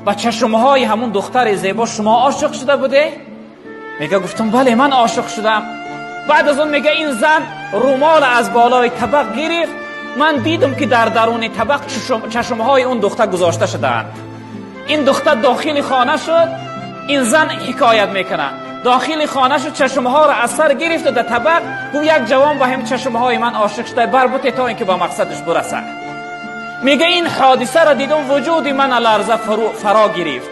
Ба чашмҳои ҳамун духтари зебо шумо ошиқ шуда буде? Мега, гуфтам, бале, ман ошиқ шудам. Баъд аз он, мега, ин зан румол аз болои табақ гирифт. Ман дидам, ки дар даруни табақ чашмҳои он духтар гузошта шудаанд. Ин духтар дохили хона шуд. Ин зан ҳикоят мекунад: дохили хона шуд, чашмҳоро аз сар гирифту дар табақ гуфт, як ҷавон ба ҳам чашмҳои ман ошиқ шуда, барбуте то ин ки ба мақсадаш бирасад. Мега, ин ҳодисаро дидум, вуҷуди ман ларза фаро гирифт.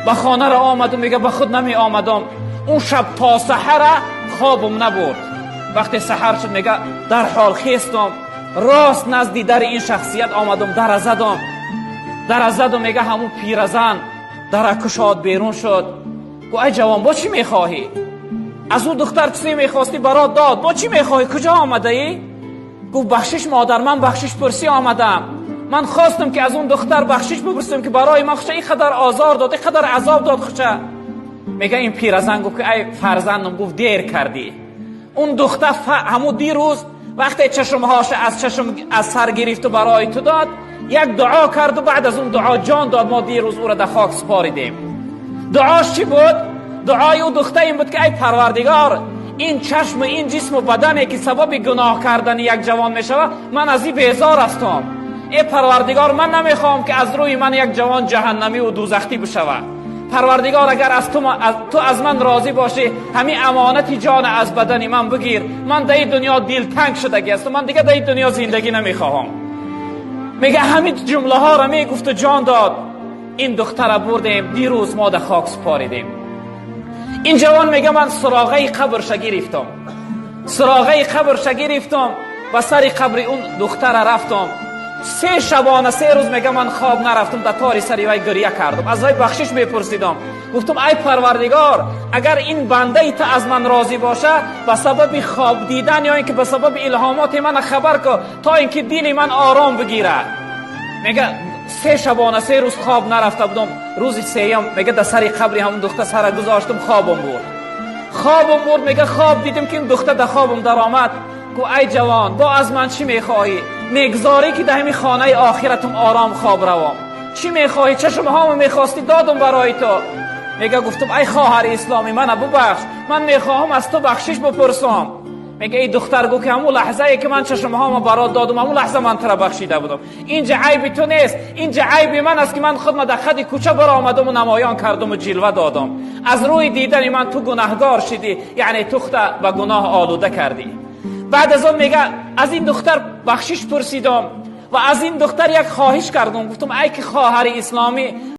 Ба хонаро омадум, мега, ба худ намеомадам. Он шаб то саҳара хобам набурд. Вақте саҳар шуд, мега, дарҳол хестам, рост назди дари ин шахсият омадам, дара задам, дара задам. Мега, ҳамун пиразан дара кушод, берун шуд, гуфт: «Ай ҷавон, бо чӣ мехоҳӣ? Аз ӯ духтар чизе мехостӣ, барот дод, бо чӣ мехоҳӣ, куҷо омадаӣ?» Гуфт: «Бахшиш, модар, ман бахшиш пурсӣ омадам. Ман хостам, ки аз он духтар бахшиш бипурсам, ки барои ман хуша ин қадар озор дод, ин қадар азоб дод хуша». Мега, ин пиразан гуфт, ки ай фарзандам, гуфт, дер кардӣ. Он духтар ҳамун дирӯз вақте чашмҳоша аз чашм аз сар гирифту барои ту дод, як дуо карду баъд аз он дуо ҷон дод. Мо дирӯз ӯро дар хок супоридем. Дуош чӣ буд? Дуои ӯ духта ин буд, ки ай Парвардигор, ин чашму ин ҷисму бадане, ки сабаби гуноҳ кардани як ҷавон мешавад, ман аз ин безор ҳастам. Э Парвардигор, ман намехоҳам, ки аз рӯи ман як ҷавон ҷаҳаннамиву дӯзахтӣ бишавад. Парвардигор, агар аз ту аз ман розӣ бошӣ, ҳамин амонати ҷон аз бадани ман бигир. Ман дар ин дунё дилтанг шудагӣ ҳастам, ман дига дар ин дунё зиндагӣ намехоҳам. Мега, ҳамин ҷумлаҳоро мегуфту ҷон дод. Ин духтара бурдем, дирӯз мо дар хок супоридем. Ин ҷавон мега, ман суроғаи қабрша гирифтам, суроғаи қабрша гирифтам, ба сари қабри он духтара рафтам. 3 шабона 3 рӯз, мега, ман хоб нарафтам, дар тори сари вай гиря кардам, аз вай бахшиш мепурсидам. Гуфтам: «Ай Парвардигор, агар ин бандаи ту аз ман розӣ боша, ба сабаби хоб дидан ё ин ки ба сабаби илҳомоти мана хабар ку, то ин ки дили ман ором бигирад». Мега, 3 шабона 3 рӯз хоб нарафта будам. Рӯзи сеюм, мега, дар сари қабри ҳамон духта сара гузоштам, хобам бурд, хобам бурд. Мега, хоб дидем, ки ин духта дар хобам даромад, гуфт: «Ай ҷавон, бо аз ман чӣ мехоҳӣ? Мегзорӣ, ки дар ҳамин хонаи охиратум ором хоб равам. Чӣ мехоҳӣ? Чашмҳомо мехостӣ, додум барои ту». Мега, гуфтум: «Ай хоҳари исломӣ, мана бубахш, ман мехоҳам аз ту бахшиш бипурсам». Мега, эй духтар, гуфт, ки ҳамун лаҳзае, ки ман чашмҳомо барот додум, ҳамун лаҳза ман тура бахшида будам. Инҷа айби ту нест, инҷа айби ман аст, ки ман худма дар хади кӯча баромадаму намоён кардуму ҷилва додам. Аз рӯи дидани ман ту гунаҳгор шидӣ, яъне ту худа ба гуноҳ олуда кардӣ». Баъд аз он, мега, аз ин духтар бахшиш пурсидам ва аз ин духтар як хоҳиш кардам. Гуфтам: «Ай ки хоҳари исломӣ